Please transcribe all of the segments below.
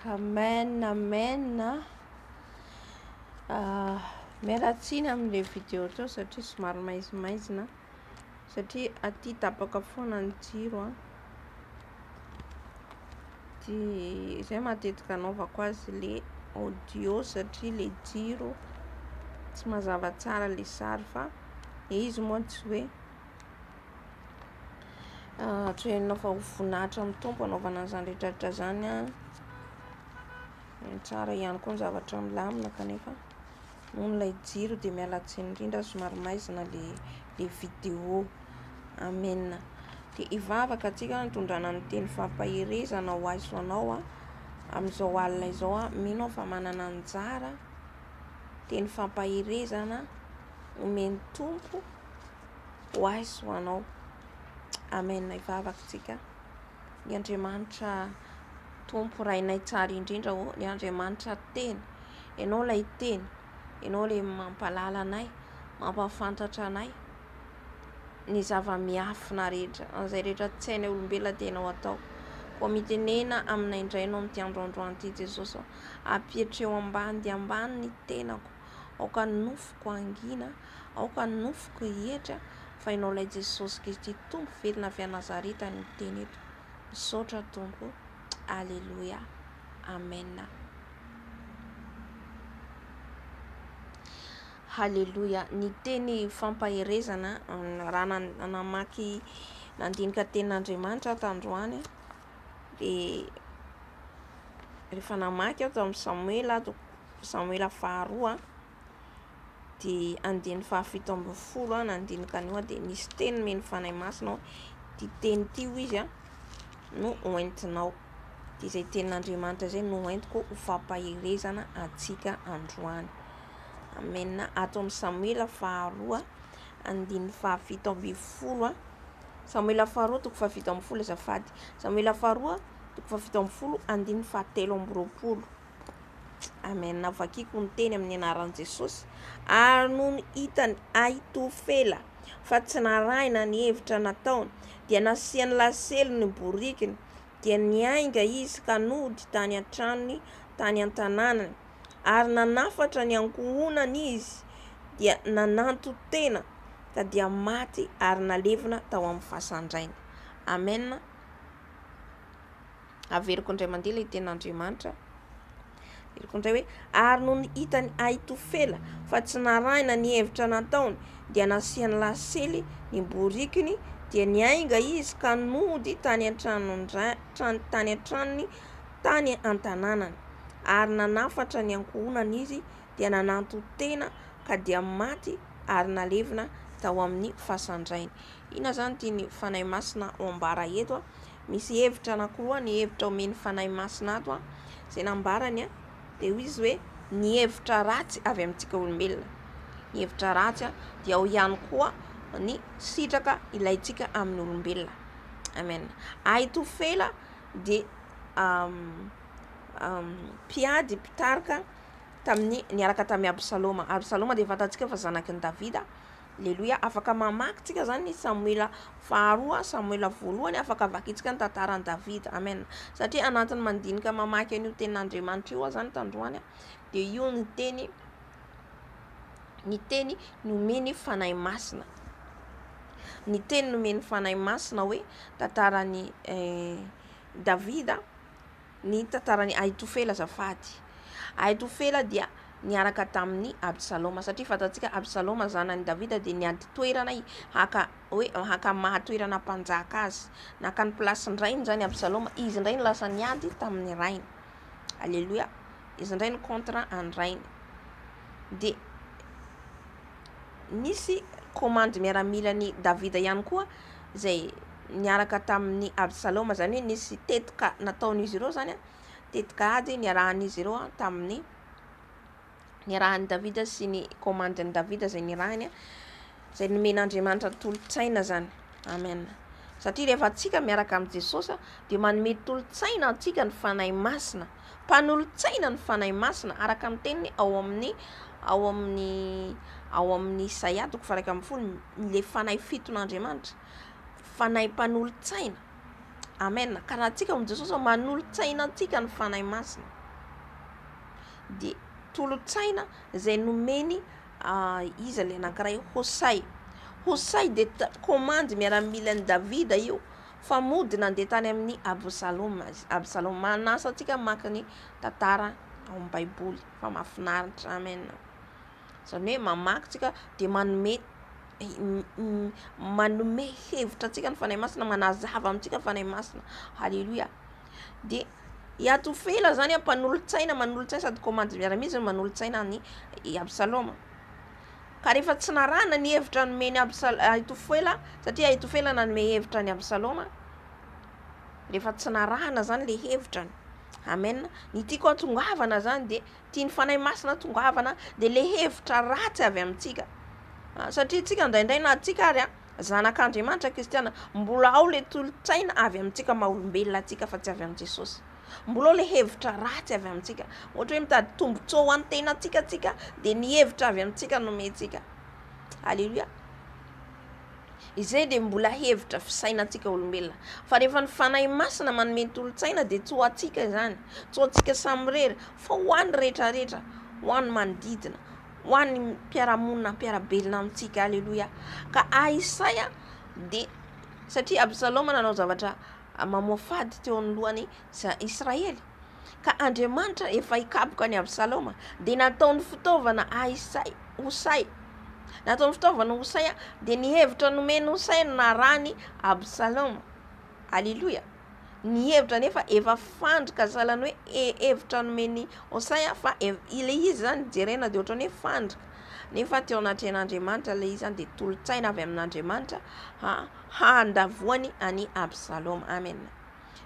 Amen amen ah, miala tsiny amin'ilay vidéo teo satria somary maizimaizina satria aty tapaka foana ny jiro an. Dia izay matetika anaovako azy le audio satria le jiro tsy mazava tsara le sary fa le izy moa tsy hoe Tsy hoe inona fa ho voninahitra amin'ny Tompo anaovana an'izany rehetra rehetra izany an. Tsara ihany koa ny zavatra milamina kanefa noho ilay jiro dia miala tsiny indrindra somary maizina le le vidéo. Amen. Dia hivavaka antsika nitondrana ny teny fampaherezana ho ahy sy ho anao an, amin'izao alina izao an, mino aho fa manana anjara teny fampaherezana omen'ny Tompo ho ahy sy ho anao. Amen. Hivavaka tsika. Ny Andriamanitra Tompo Rainay tsara indrindra ô, ny Andriamanitra Teny. Ianao ilay Teny. Ianao ilay mampahalala anay, mampahafantatra anay ny zava-miafina rehetra, an'izay rehetra tsy hainay olombelona dia ianao atao. Koa mitenena aminay indray ianao amin'ity andro androany ity Jesosy ô. Ampietreo ambany dia ambany ny tenako. Aoka ny nofoko hangina. Aoka ny nofoko hietra fa Ianao ilay Jesosy Kristy Tompo velona avy any Nazareta no miteny eto. Misaotra Tompo. Aleloia. Amen. Haleloia. Ny teny fampaherezana raha namaky nandinika tenin'Andriamanitra aho tandroany dia rehefa namaky aho tamin'ny Samoela Samoela faharoa dia andininy faha-17 aho nandinika an'io aho dia nisy teny nomen'ny Fanahy Masina hoe ity teny ity hoy izy no hoentinao. Dia izay tenin'Andriamanitra izay no hoentiko ho fampaherezana antsika androany. Amen. Ato amin'ny Samoela faharoa andininy faha-17. Samoela faharoa toko faha-17 azafady. Samoela faharoa toko faha-17 andininy faha-23. Amen Vakiko ny teny amin'ny anaran'i Jesosy. Ary nony hitan'i Ahitofela fa tsy narahina ny hevitra nataony, dia nasiany lasely ny borikiny, dia niainga izy ka nody tany an-tranony tany an-tanànany. Ary nanafatra ny ankohonany izy, dia nananton-tena, ka dia maty ary nalevina tao amin'ny fasan-drainy. Amen. Averiko indray mandeha ilay tenin'Andriamanitra. Averiko indray hoe, ary nony hitan'i Ahitofela fa tsy narahina ny hevitra nataony, dia nasiany lasely ny borikiny, dia niainga izy ka nody tany an-tranon-dra-, tany an-tranony tany an-tanànany. Ary nanafatra ny ankohonany izy, dia nananton-tena ka dia maty ary nalevina tao amin'ny fasan-drainy. Inona izany tian'ny Fanahy Masina ho ambara eto? Misy hevitra anankiroa ny hevitra omen'ny Fanahy Masina ato an, izay nambarany an, dia hoy izy hoe ny hevitra ratsy avy amintsika olombelona. Ny hevitra ratsy an, dia ao ihany koa ny sitraka ilaintsika amin'ny olombelona. Amen. Ahitofela dia mpiady, mpitarika tamin'ny niaraka tamin'i Absaloma. Absaloma dia fantatsika fa zanaky ny Davida. Aleloia, afaka mamaky tsika zany ny Samoela faharoa, Samoela voalohany, afaka vakintsika ny tantaran'i Davida. Amen. Satria anatin'ny mandinika mamaky an'io tenin'Andriamanitra io aho zany tandroany, dia io ny teny ny teny nomeny Fanahy Masina. Ny teny nomen'ny Fanahy Masina hoe tantaran'i eh, Davida ny tantaran'i Ahitofela azafady. Ahitofela dia niaraka tamin'i Absaloma satria fantatsika Absaloma zanan'i Davida dia niady toerana haka hoe haka maha toerana mpanjaka azy. Naka ny place-n-drainy zany Absaloma, izy indray no lasa niady tamin'ny rainy. Alléluia. Izy indray no contre an-drainy. Dia nisy commande miaramilan'i Davida ihany koa izay niaraka tamin'i Absaloma, izany hoe nisy tetika nataon'izy ireo izany, tetika ady niarahan'izy ireo tamin'ny niarahan'i Davida sy ny commande-n'i Davida izay nirahiny, izay nomen'Andriamanitra tolo-tsaina izany. Amen. Satria rehefa antsika miaraka amin'i Jesosy dia manome tolo-tsaina antsika ny Fanahy Masina. Mpanolo-tsaina ny Fanahy Masina araka ny teniny ao amin'ny ao amin'ny ao amin'ny Isaia toko faha-11, le Fanahy fiton'Andriamanitra, Fanahy mpanolo-tsaina. Amen. Ka raha antsika amin'i Jesosy manolo-tsaina antsika ny Fanahy Masina. Dia tolo-tsaina izay nomeny iza ilay anankiray Hosay. Hosay dia komandy miaramilan'i Davida io fa mody nandeha tany amin'i Absaloma. Absaloma manasa antsika mamaky ny tantara ao amin'ny Baiboly fa mahafinaritra. Amen. Izany hoe mamaky tsika dia manome manome hevitra antsika ny Fanahy Masina, manazava amintsika ny Fanahy Masina. Haleloia. Dia i Atofela zany mpanolo-tsaina, manolo-tsaina sady komandy miaramila izy no manolo-tsaina an'i i Absaloma. Ka rehefa tsy narahana ny hevitra nomen'i Absal- Ahitofela, satria Ahitofela nanome hevitra an'i Absaloma, rehefa tsy narahana zany le hevitrany, amen. Ny tiako hatongavana zany dia tian'ny Fanahy Masina hatongavana dia le hevitra ratsy avy amintsika, satria tsika indraindray na tsika ary an, Zanak'Andriamanitra kristiana, mbola ao le tolo-tsaina avy amintsika maha olombelona antsika fa tsy avy amin'i Jesosy. Mbola ao le hevitra ratsy avy amintsika. Ohatra hoe mitady tombotsoa ho an'ny tenantsika tsika dia ny hevitra avy amintsika no omentsika. Aleloia. Izay dia mbola hevitra fisainantsika olombelona. Fa rehefa ny Fanahy Masina manome tolo-tsaina dia tsy ho antsika izany, tsy ho antsika samirery fa ho an'ny rehetrarehetra, ho an'ny manodidina. ho an'ny mpiara-monina mpiara-belona amintsika. Aleloia. Ka Isaia dia satria Absaloma nanao zavatra mamoafady teo anoloan'i Israely. Ka Andriamanitra efa hikapoka an'i Absaloma dia nataony fitaovana Ahisay, Hosay. Nataony fitaovana Hosay dia ny hevitra nomeny Hosay no narahany Absaloma. Aleloia. Ny hevitra anefa efa fandrika sahalan'ny hoe hevitra nomen'i Hosea fa ilay izy izany jerena dia ohatran'ny hoe fandrika nefa teo anatrehan'Andriamanitra ilay izy dia tolo-tsaina avy amin'Andriamanitra handavoany an'i Absaloma. Amen.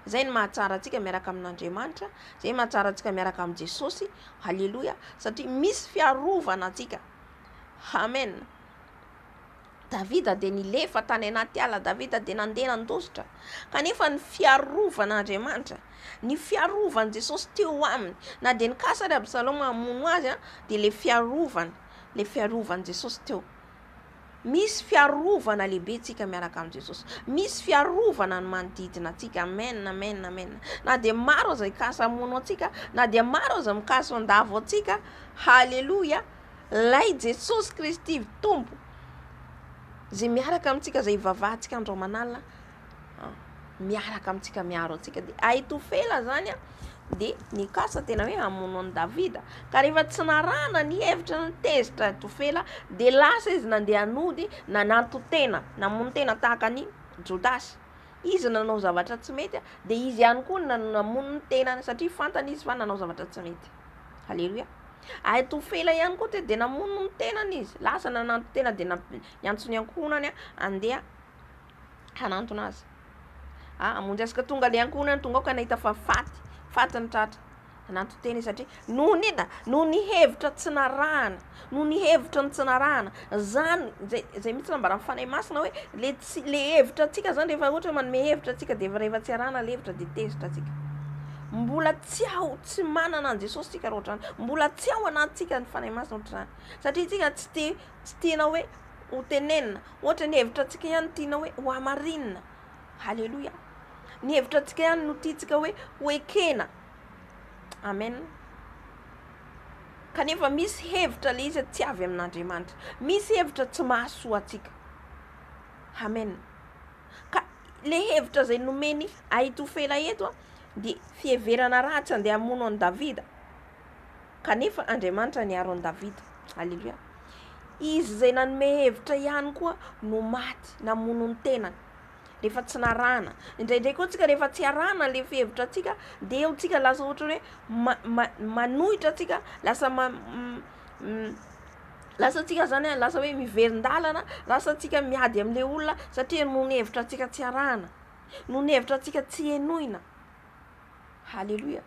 Izay no mahatsara antsika miaraka amin'Andriamanitra, izay no mahatsara antsika miaraka amin'i Jesosy. Haleloia. Satria misy fiarovana antsika. Amen. Davida dia nilefa tany anaty ala, Davida dia nandeha nandositra. Kanefa ny fiarovan'Andriamanitra, ny fiarovan'i Jesosy teo aminy, na dia nikasa ary Absaloma hamono azy, dia ilay fiarovana, ilay fiarovan'i Jesosy teo. Misy fiarovana lehibe tsika miaraka amin'i Jesosy. Misy fiarovana ny manodidina antsika. Amen, amen, amen. Na dia maro aza hikasa hamono antsika, na dia maro aza mikasa handavo antsika, haleloia. Lay Jesosy Kristy Tompo izay miaraka amintsika, izay ivavahantsika andro aman'alina, miaraka amintsika, miaro antsika. Dia Ahitofela zany a, dia nikasa tena hoe hamono an'i Davida. Ka rehefa tsy narahana ny hevitra ny tezitra Ahitofela, dia lasa izy nandeha nody nananton-tena, namono tena tahaka an'i Jodasy. Izy nanao zavatra tsy mety, dia izy ihany koa namono ny tenany satria fantany izy fa nanao zavatra tsy mety. Aleloia. Ahitofela ihany koa dia namono ny tenany izy. Lasa nananton-tena dia niantso ny ankohonany handeha hanantona azy. Ah, hamonjy azy ka tonga ilay ankohonany tonga ao ka nahita fa faty, faty ny tratra. Nananton-tena izy satria noho ny inona? Noho ny hevitra tsy narahana, noho ny hevitra ny tsy narahana. Zany, zay, zay mihitsy nambaran'ny Fanahy Masina hoe le tsy, le hevitra antsika zany rehefa ohatra hoe manome hevitra antsika dia rehefa tsy arahana le hevitra dia tezitra antsika. Mbola tsy ao, tsy manana an'i Jesosy tsika raha ohatr'izany. Mbola tsy ao anatintsika ny Fanahy Masina ohatr'izany. Satria tsika tsy te, tsy tiana hoe ho tenenina. Ohatra ny hevitra antsika ihany tiana hoe ho hamarinina. Haleloia. Ny hevitra antsika ihany no tiantsika hoe ho ekena. Amen. Kanefa misy hevitra le izy tsy avy amin'Andriamanitra. Misy hevitra tsy mahasoa antsika. Amen. Ka le hevitra izay nomeny Ahitofela eto dia fiheverana ratsy andeha hamono an'i Davida. Kanefa Andriamanitra niaro an'i Davida. Aleloia. Izy izay nanome hevitra ihany koa no maty namono ny tenany. Rehefa tsy narahana. Indraindray koa tsika rehefa tsy arahana le fihevitra antsika dia eo tsika lasa ohatra hoe manohitra antsika, lasa lasa tsika zany a, lasa hoe miverin-dalana, lasa tsika miady am'le olona satria noho ny hevitra antsika tsy arahana, noho ny hevitra antsika tsy henoina. Haleloia.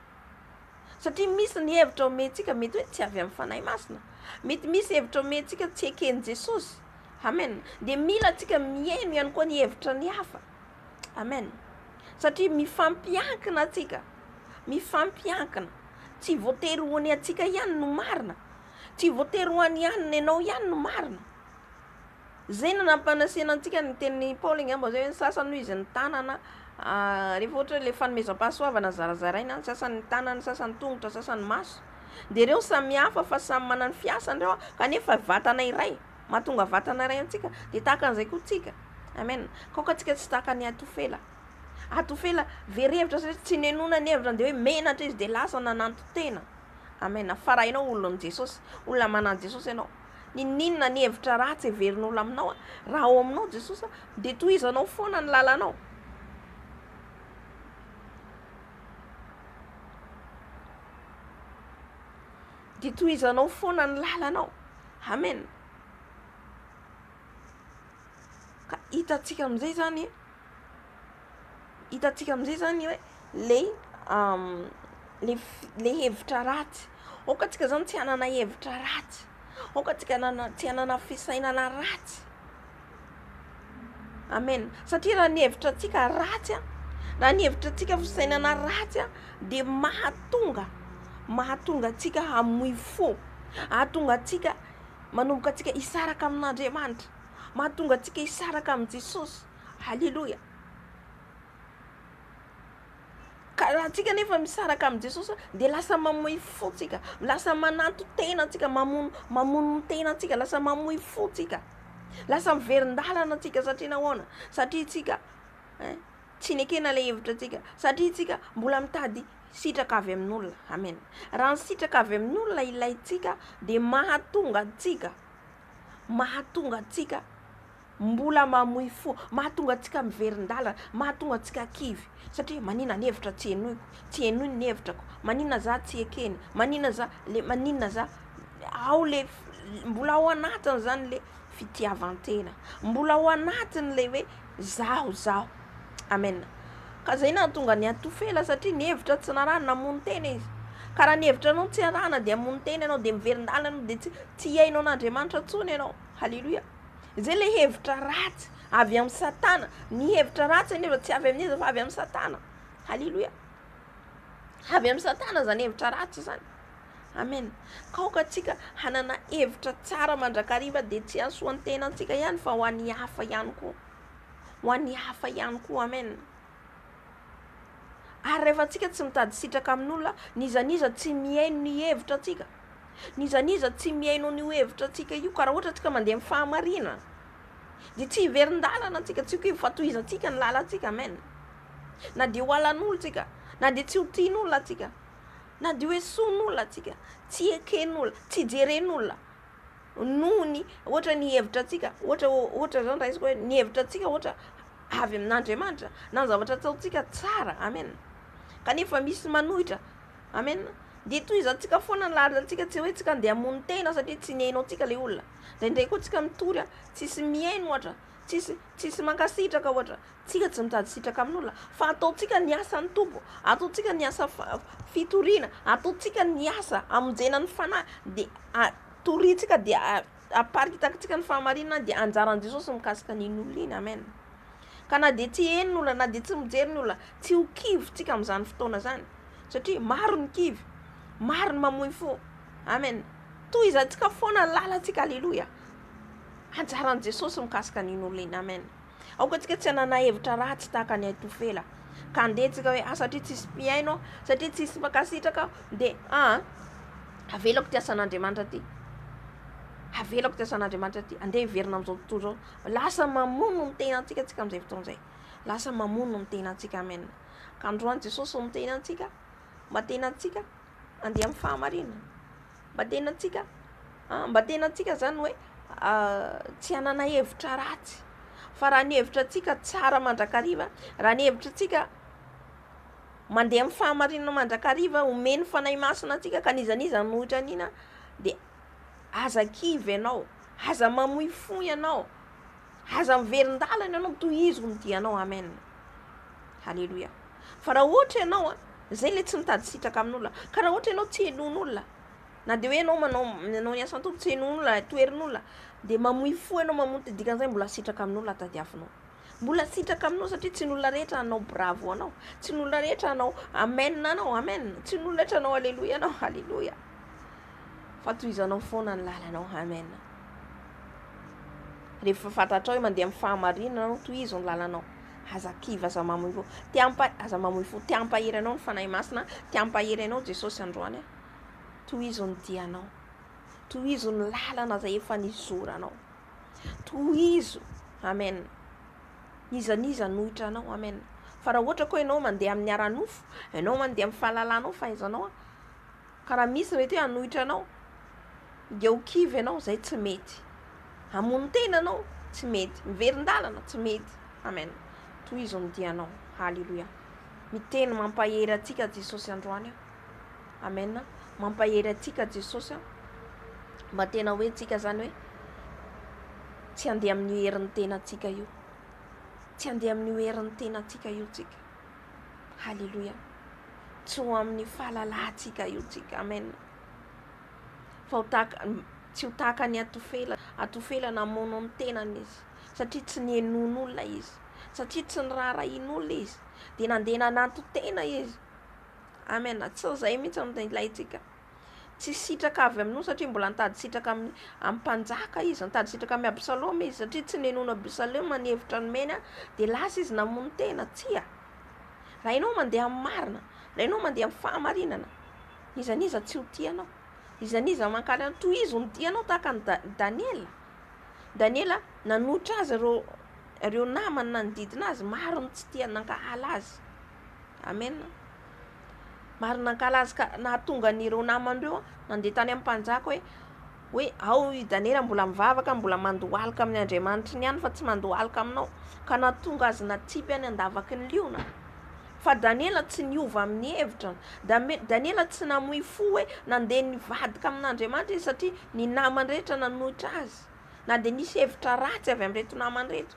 Satria misy ny hevitra omentsika mety hoe tsy avy amin'ny Fanahy Masina. Mety misy hevitra omentsika tsy eken'i Jesosy. Amen. Dia mila antsika mihaino ihany koa ny hevitra ny hafa. Amen. Satria mifampiankina antsika. Mifampiankina. Tsy voatery ho ny antsika ihany no marina. Tsy voatery ho an'ny ianao ihany no marina. Izay no nampanasena antsika ny tenin'i Paoly angamba izay hoe ny sasany hoy izy ny tanana. Rehefa ohatra hoe le fanomezam-pahasoavana zarazaraina, ny sasany tanana, ny sasany tongotra, ny sasany maso, de reo samy hafa fa samy manana ny fiasany reo kanefa vatana iray, mahatonga vatana iray antsika, de tahaka an'izay koa tsika. Amen. Ka aoka tsika tsy tahaka ny Atofela. Atofela very hevitra satria tsy nenoina ny hevitra de hoe menatra izy de lasa nananton-tena. Amen. Fa raha ianao olon'i Jesosy, olona manan'i Jesosy ianao, Ninoninona ny hevitra ratsy heverin'olona aminao, raha ao aminao Jesosy dia tohizanao foana ny lalanao. Dia tohizanao foana ny lalanao. Amen. Ka hitantsika amin'izay zany, hitantsika amin'izay zany hoe le le le hevitra ratsy. Aoka antsika zany tsy hanana hevitra ratsy, aoka antsika hanana tsy hanana fisainana ratsy. Amen. Satria raha ny hevitra antsika ratsy an, raha ny hevitra antsika fisainana ratsy an, dia mahatonga mahatonga antsika hamoy fo, hahatonga antsika manomboka antsika hisaraka amin'Andriamanitra, mahatonga antsika hisaraka amin'i Jesosy. Haleloia. Ka raha antsika nefa misaraka amin'i Jesosy dia lasa mamoy fo tsika, lasa mananton-tena antsika, mamono mamono ny tena antsika, lasa mamoy fo tsika, lasa miverin-dalana antsika satria nahoana? Satria tsika hein, tsy nekena ilay hevitra antsika, satria tsika mbola mitady sitraka avy amin'olona. Amen. Raha ny sitraka avy amin'olona ilaintsika dia mahatonga antsika, mahatonga antsika Mbola mamoy fo, mahatonga antsika miverin-dalana, mahatonga antsika kivy, satria maninona ny hevitra tsy henoiko, tsy henoiny ny hevitrako, maninona za tsy ekeny, maninona za le maninona za, ao le mbola ao anatiny zany le fitiavan-tena, mbola ao anatiny le hoe zaho zaho, amen, ka zay nahatonga ny atofela satria ny hevitra tsy narahana namono tena izy, ka raha ny hevitra anao tsy arahana de hamono tena ianao, de miverin-dalana ianao, de tsy tsy hihaino an'Andriamanitra intsony ianao, haleloia. Izay ilay hevitra ratsy avy amin'i Satana. Ny hevitra ratsy anefa tsy avy amin'iza fa avy amin'i Satana. Haleloia. Avy amin'i Satana izany hevitra ratsy izany. Amen. Ka aoka antsika hanana hevitra tsara mandrakariva dia tsy hahasoa ny tenantsika ihany fa ho an'ny hafa ihany koa. Ho an'ny hafa ihany koa. Amen. Ary rehefa antsika tsy mitady sitraka amin'olona, n'iza n'iza tsy mihaino ny hevitra antsika. N'iza n'iza tsy mihaino an'io hevitra antsika io, ka raha ohatra antsika mandeha amin'ny fahamarinana, dia tsy hiverin-dalana antsika, tsy ho kivy fa tohizantsika ny lalantsika, amen. Na dia ho halan'olona tsika, na dia tsy ho tian'olona antsika, na dia ho esoin'olona antsika, tsy eken'olona, tsy jeren'olona, noho ny, ohatra ny hevitra antsika, ohatra, ohatra zany raisiko hoe ny hevitra antsika ohatra avy amin'Andriamanitra, na ny zavatra ataontsika tsara, amen. Kanefa misy manohitra, Amen. Dia tohizantsika foana ny lalantsika, tsy hoe tsika andeha hamono tena satria tsy nihaino antsika ilay olona. Indraindray koa tsika mitory a, tsisy mihaino ohatra, tsisy tsisy mankasitraka ohatra. Tsika tsy mitady sitraka amin'olona fa ataontsika ny asan'ny Tompo, ataontsika ny asa fitoriana, ataontsika ny asa hamonjena ny fanahy, dia torintsika dia aparitakintsika ny fahamarinana dia anjaran'i Jesosy mikasika an'iny olona iny. Amen. Ka na dia tsy heno ny olona, na dia tsy mijery ny olona, tsy ho kivy tsika amin'izany fotoana izany. Satria maro ny kivy, maro ny mamoy fo. Amen. Tohizantsika foana ny lalantsika, aleloia. Anjaran'i Jesosy mikasika an'iny olona iny, amen. Aoka antsika tsy hanana hevitra ratsy tahaka ny Ahitofela. Ka andeha tsika hoe, ah satria tsisy mpihaino aho, satria tsisy mpankasitraka aho, dia ah, avelako ty asan'Andriamanitra ty. Avelako ty asan'Andriamanitra ty. Andeha hiverina amin'izao tontolo izao. Lasa mamono ny tenantsika tsika amin'izay fotoana izay. Lasa mamono ny tenantsika, amen. Ka androany Jesosy no miteny antsika, mba tena antsika andeha amin'ny fahamarinana. Mba tena antsika, ah, mba tena antsika zany hoe ah, tsy hanana hevitra ratsy. Fa raha ny hevitra antsika tsara mandrakariva, raha ny hevitra antsika mandeha amin'ny fahamarinana mandrakariva, omeny Fanahy Masina antsika ka n'iza n'iza hanohitra an'ina, dia aza kivy ianao, aza mamoy fo ianao. Aza miverin-dalana ianao, tohizo ny dianao, amen. Haleloia. Fa raha ohatra ianao a, zay le tsy mitady sitraka amin'olona, ka raha ohatra ianao tsy henoin'olona, na dia hoe ianao manao manao ny asan'ny Tompo tsy henoin'olona, toherin'olona, dia mamoy fo ianao, mamono tena, dikan'izay mbola sitraka amin'olona tadiavinao. Mbola sitraka aminao satria tsy ny olona rehetra hanao bravo anao, tsy ny olona rehetra hanao amen anao, amen, tsy ny olona rehetra hanao aleloia anao, aleloia. Fa tohizanao foana ny lalanao, amen. Rehefa fantatrao hoe mandeha amin'ny fahamarinana anao, tohizo ny lalanao. Aza kivy, aza mamoy fo. Te hampa, aza mamoy fo. Te hampahery anao ny Fanahy Masina, te hampahery anao Jesosy androany. Tohizo ny dianao. Tohizo ny lalana izay efa nizoranao. Tohizo. Amen. N'iza n'iza hanohitra anao. Amen. Fa raha ohatra koa ianao mandeha amin'ny ara-nofo, ianao mandeha amin'ny fahalalanao, fahaizanao, ka raha misy mety hoe hanohitra anao, dia ho kivy ianao, izay tsy mety. Hamono tena anao, tsy mety. Miverin-dalana, tsy mety. Amen. Tohizo ny dianao. Haleloia. Miteny mampahery antsika Jesosy androany. Amen. Mampahery antsika Jesosy. Mba tena hoe tsika zany hoe tsy handeha amin'io herin'ny tenantsika io. Tsy handeha amin'io herin'ny tenantsika io tsika. Haleloia. Tsy ho amin'ny fahalalantsika io tsika. Amen. Fa ho tahaka tsy ho tahaka ny atofela. Atofela namono ny tenany izy satria tsy nihenoan'olona izy. Satria tsy niraharahian'olona izy. Dia nandeha nananton-tena izy. Amen. Tsy izay mihitsy no ilaintsika. Tsy sitraka avy amin'io satria mbola nitady sitraka amin'ny amin'ny mpanjaka izy, nitady sitraka amin'i Absaloma izy satria tsy nenoina Absaloma ny hevitra nomeny dia lasa izy namono tena. Tsia. Raha ianao mandeha amin'ny marina, raha ianao mandeha amin'ny fahamarinana, n'iza n'iza tsy ho tia anao, n'iza n'iza mankahala anao, tohizo ny dianao tahaka an'i Daniela. Daniela nanohitra azy ireo ireo namany nanodidina azy, maro ny tsy tia nankahala azy. Amen. Maro nankahala azy ka nahatonga an'ireo namany ireo nandeha tany amin'ny mpanjaka hoe hoe ao i Daniela mbola mivavaka, mbola mandohalika amin'ny Andriamanitriny ihany fa tsy mandohalika aminao. Ka nahatonga azy natsipy any an-davaky ny liona. Fa Daniela tsy niova amin'ny hevitra. Daniela tsy namoy fo hoe nandeha nivadika amin'Andriamanitra izy satria ny namany rehetra nanohitra azy. Na dia nisy hevitra ratsy avy amin'ireto namany ireto.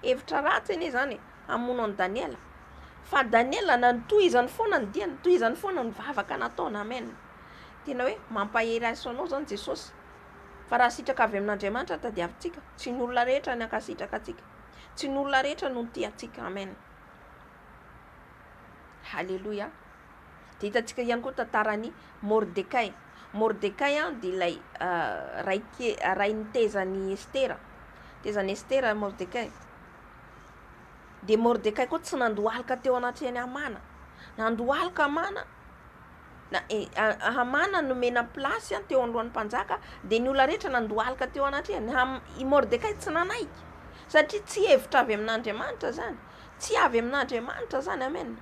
Hevitra ratsy anie izany e, hamono an'i Daniela. Fa Daniela nanotohizany foana ny diany, notohizany foana ny vavaka nataony. Amen. Tena hoe mampahery ahy sy anao izany Jesosy. Fa raha sitraka avy amin'Andriamanitra tadiavintsika, tsy ny olona rehetra ny hankasitraka antsika. Tsy ny olona rehetra no tia antsika. Amen. Haleloia. Dia hitantsika ihany koa tantaran'i Mordekay. Mordekay dia ilay ray ray nitezan'i Estera. Tezan'i Estera Mordekay. Dia Mordekay koa tsy nandohalika teo anatrehan'i Hamana. Nandohalika Hamana, na Hamana nomena place teo anoloan'ny mpanjaka, dia ny olona rehetra nandohalika teo anatrehany. Ham- i Mordekay tsy nanaiky, satria tsy hevitra avy amin'Andriamanitra izany. Tsy avy amin'Andriamanitra izany, amen.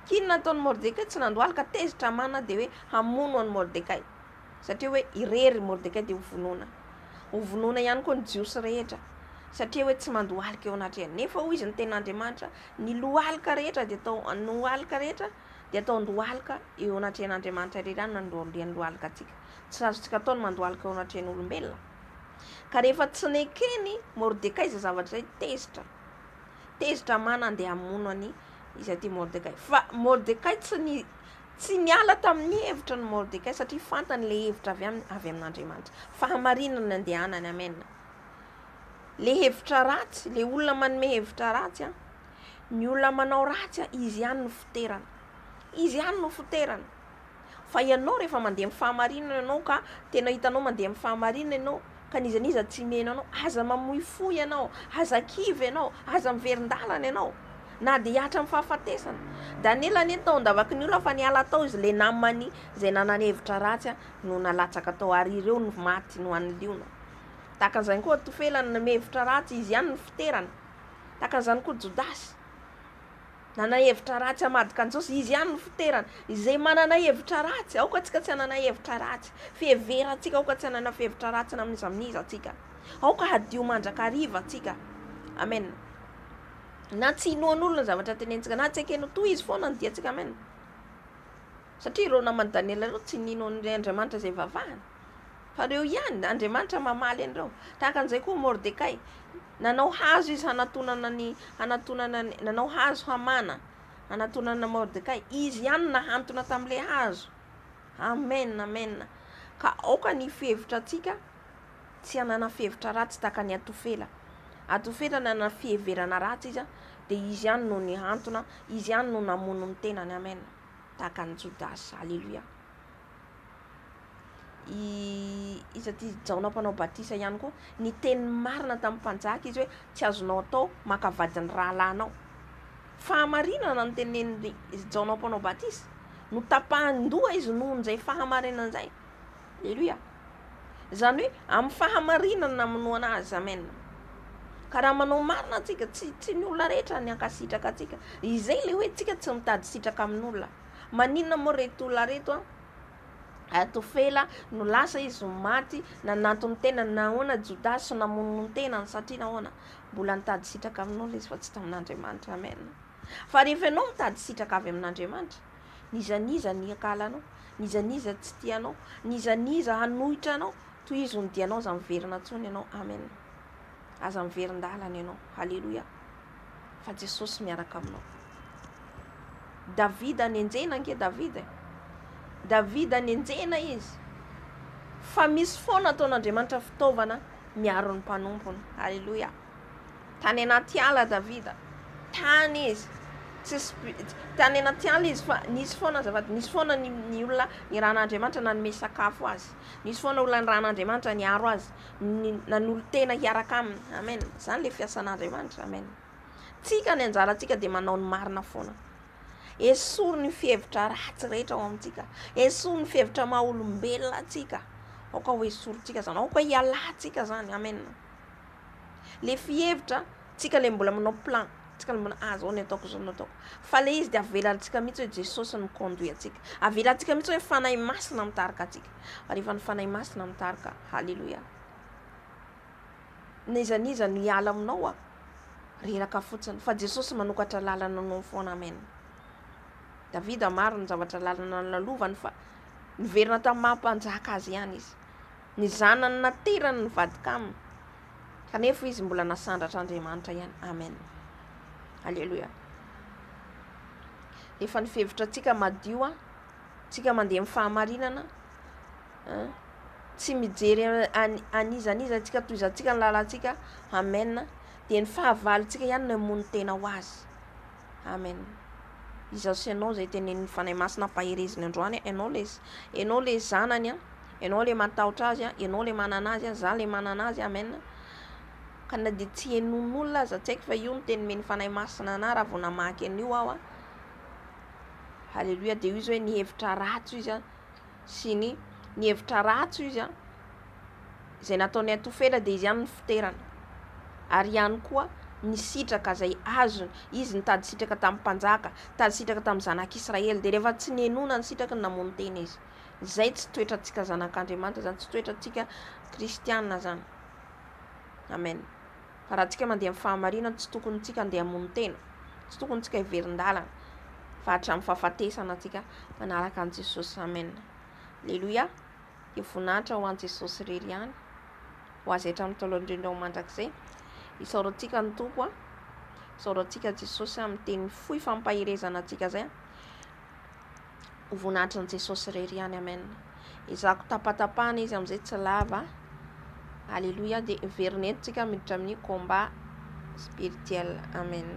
K'inona nataon'i Mordekay? Tsy nandohalika, tezitra Hamana dia hoe hamono an'i Mordekay. Satria hoe irery Mordekay dia hovonoina. Hovonoina ihany koa ny Jiosy rehetra, satria hoe tsy mandohalika eo anatrehany. Nefa hoy izy ny tenin'Andriamanitra, ny lohalika rehetra dia atao, ny lohalika rehetra dia atao an-dohalika eo anatrehan'Andriamanitra irery ihany no andohalian'ny lohalika antsika. Tsy azontsika atao ny mandohalika eo anatrehan'olombelona. Ka rehefa tsy nekeny Mordekay izay zavatra izay, tezitra. Tezitra Hamana handeha hamono an'i izay ity Mordekay. Fa Mordekay tsy ny tsy niala tamin'ny hevitra ny Mordekay satria fantany ilay hevitra avy aminy avy amin'Andriamanitra. Fahamarinana ny andehanany. Amen. Le hevitra ratsy, le olona manome hevitra ratsy an, ny olona manao ratsy an, izy ihany no foterana. Izy ihany no foterana. Fa ianao rehefa mandeha amin'ny fahamarinana ianao ka tena hitanao mandeha amin'ny fahamarinana ianao ka n'iza n'iza tsy mino anao, aza mamoy fo ianao, aza kivy ianao, aza miverin-dalana ianao, na dia hihatra amin'ny fahafatesana. Daniela anie tao an-davaky ny olona fa niala tao izy, ilay namany izay nanana hevitra ratsy no nalatsaka tao ary ireo no maty nohanin'ny liona. Tahaka an'izany koa Tofela nanome hevitra ratsy, izy ihany no fiterana. Tahaka an'izany koa Jodasy. Nanana hevitra ratsy hamadika an'i Jesosy, izy ihany no fiterana. Izay manana hevitra ratsy, aoka antsika tsy hanana hevitra ratsy. Fiheverantsika, aoka tsy hanana fihevitra ratsy na amin'iza amin'iza antsika. Aoka hadio mandrakariva antsika. Amen. Na tsy inoan'olona ny zavatra tenenitsika, na tsy ekeny ho tohizo foana ny diantsika. Amen. Satria ireo naman'i Daniela ireo tsy nino an'ilay Andriamanitra izay ivavahany. Fa ireo ihany, Andriamanitra mamaly an'ireo. Tahaka an'izay koa Mordekay. Nanao hazo izy hanatonana ny, hanatonana ny, nanao hazo Hamana, hanatonana Mordekay. Izy ihany no nahantona tamin'ilay hazo. Amen, amen. Ka aoka ny fihevitra antsika tsy hanana fihevitra ratsy tahaka ny Atofela. Atofela nanana fiheverana ratsy izy, dia izy ihany no nihantona, izy ihany no namono ny tenany. Amen. Tahaka an'i Jodasy. Aleloia. I iza ty Jaona mpanao batisa ihany koa, niteny marina tamin'ny mpanjaka izy hoe tsy azonao atao maka vadin'ny rahalahinao. Fahamarinana no tenenin'i Jaona mpanao batisa. Notapahan-doha izy nohon'izay fahamarinana izay. Aleloia. Izany hoe amin'ny fahamarinana namonoana azy. Amen. Ka raha manao marina antsika, tsy tsy ny olona rehetra ny hankasitraka antsika. Izay le hoe tsika tsy mitady sitraka amin'olona. Maninona moa reto olona reto an? Atofela no lasa izy no maty nanantony tenany nahoana Jodasy no namono ny tenany satria nahoana mbola nitady sitraka amin'olona izy fa tsy tamin'Andriamanitra amen fa rehefa ianao mitady sitraka avy amin'Andriamanitra n'iza n'iza ny hankahala anao n'iza n'iza tsy tia anao n'iza n'iza hanohitra anao tohizo ny dianao aza miverina intsony ianao amen aza miverin-dalana ianao haleloia fa Jesosy miaraka aminao. Davida nenjehina ange Davida e. Davida nenjehina izy. Fa misy foana ataon'Andriamanitra fitaovana miaro ny mpanompony. Alléluia. Tany anaty ala Davida. Tany izy. Tsisy tany anaty ala izy fa nisy foana azafady, nisy foana ny, ny olona nirahan'Andriamanitra nanome sakafo azy. Nisy foana olona nirahan'Andriamanitra niaro azy. Ny nanolo-tena hiaraka aminy. Amen. Zany le fiasan'Andriamanitra. Amen. Tsika ny anjarantsika dia manao ny marina foana. Esory ny fihevitra ratsy rehetra ao amintsika. Esory ny fihevitra maha olombelona antsika. Aoka ho esorintsika zany. Aoka hialantsika zany. Amen. Le fihevitra, tsika le mbola manao plan. Tsika le mbola, ah zao ny ataoko, zao ny ataoko. Fa le izy dia avelantsika mihitsy hoe Jesosy no mi-conduit antsika. Avelantsika mihitsy hoe Fanahy Masina mitarika antsika. Fa rehefa ny Fanahy Masina mitarika, haleloia. N'iza n'iza no hiala aminao a, reraka fotsiny. Fa Jesosy manokatra lalana anao foana, amen. Davida maro ny zavatra lalana nolalovany fa niverina tamin'ny maha mpanjaka azy ihany izy. Ny zanany naterany nivadika aminy. Kanefa izy mbola nasandratr'Andriamanitra ihany. Amen. Aleloia. Efa ny fihevitra antsika madio a, tsika mandeha amin'ny fahamarinana, tsy mijery an'iza an'iza tsika tohizantsika ny lalantsika. Amen. Dia ny fahavalontsika ihany no hamono tena ho azy. Amen. Izaho sy ianao izay tenenin'ny Fanahy Masina ampahereziny androany, ianao le ianao le zanany an, ianao le matahotra azy an, ianao le manana azy an, za le manana azy, amen. Ka na dia tsy henon'olona aza, tsy haiko fa io no teny nomen'ny Fanahy Masina anah raha vao namaky an'io aho an. Haleloia, dia io izy hoe ny hevitra ratsy izy an, sy ny ny hevitra ratsy izy an, izay nataony Atofela dia izy ihany no fiterana. Ary ihany koa ny sitraka izay azony, izy nitady sitraka tamin'ny mpanjaka, nitady sitraka tamin'ny zanak'Israely, dia rehefa tsy nihenoana ny sitraky ny namono tena izy. Izay tsy toetrantsika zanak'Andriamanitra izany, tsy toetrantsika kristiana izany. Amen. Fa raha tsika mandeha amin'ny fahamarinana, tsy tokony tsika andeha hamono tena, tsy tokony tsika hiverin-dalana, fa hatramin'ny fahafatesana tsika manaraka an'i Jesosy. Amen. Aleloia. Dia voninahitra ho an'i Jesosy irery ihany, ho azy hatramin'ny taloha indrindra ho mandrakizay. Isaorantsika ny Tompo a. Isaorantsika Jesosy amin'ny teny fohy fampaherezana antsika izay. Ho voninahitry ny Jesosy irery ihany. Amen. Ezahako tapatapahana izy amin'izay tsy lava. Alléluia. Dia miverina eto tsika miditra amin'ny combat spirituel. Amen.